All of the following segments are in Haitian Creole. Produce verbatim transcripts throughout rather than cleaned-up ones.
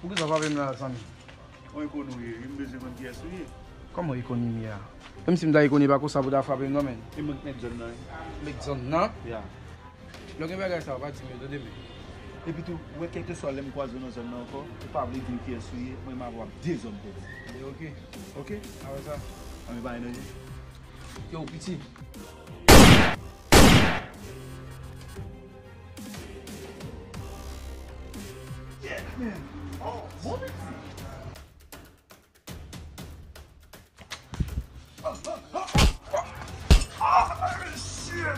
Poukisa w frape m la, zanmi? Yon enkoni w ye wi, m bezwen konn kiyès ou ye. Kòman enkoni m ye a? Menm si m ta enkoni, pa konsa pou w ta frape m non, menn. E mwen k mèt zòn nan wi. Mèt zòn nan? Ya. Lè w gen bagay sa yo, pa di m yo tande, menn. Epi tou, ou wè kèlkeswa lè m kwaze w nan zòn nan ankò, ou pa vle di m kiyès ou ye, mwen m ap wè w ap dezòm tèt. Oke. Oke? Apre sa? Anben, pa enerji. Yo, piti. Yeah, man. Oh, bon, piti. Ah, shit.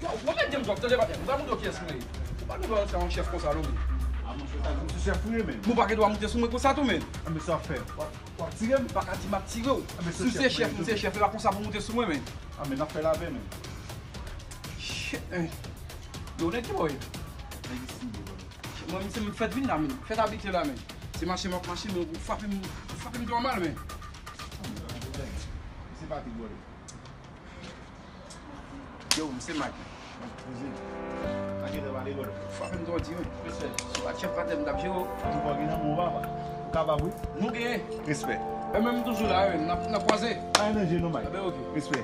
Yo, w ap mete m djòb, tande, patnè. M pa montre w kiyès mwen ye. Ou pa gen dwa rantre yon chèf konsa, non, men. A, monchè, ta di m se chèf ou ye, men. Ou pa gen dwa monte sou mwen konsa tou, men. A, men sa w ap fè? W ap, w ap tire m? Ou pa ka di m ap tire w. A, men si w se chèf, m se chèf, e pa konsa pou w monte sou mwen, men. A, men n ap fè lavè, men. Shit, men. Yo, nèg ki bò w ye? Nèg isi, bro. Mwen, se m fèt vin la, men. Fèt abite la, men. Se mache m ap mache, men ou frape m, ou frape m twa mal, men. Se pa ti bò. Yo, m se Mike. Mike, te pale, bro. Frape m twa di, men. Respè. Si w pa t chèf patè, m t ap jere w. Antouka, w gen nan men w, papa. Ou kapab, wi. Nou genyen. Respè. E menm m toujou la, men. N ap, n ap kwaze. Pa nan je nou, Mike. Enben, oke. Respè.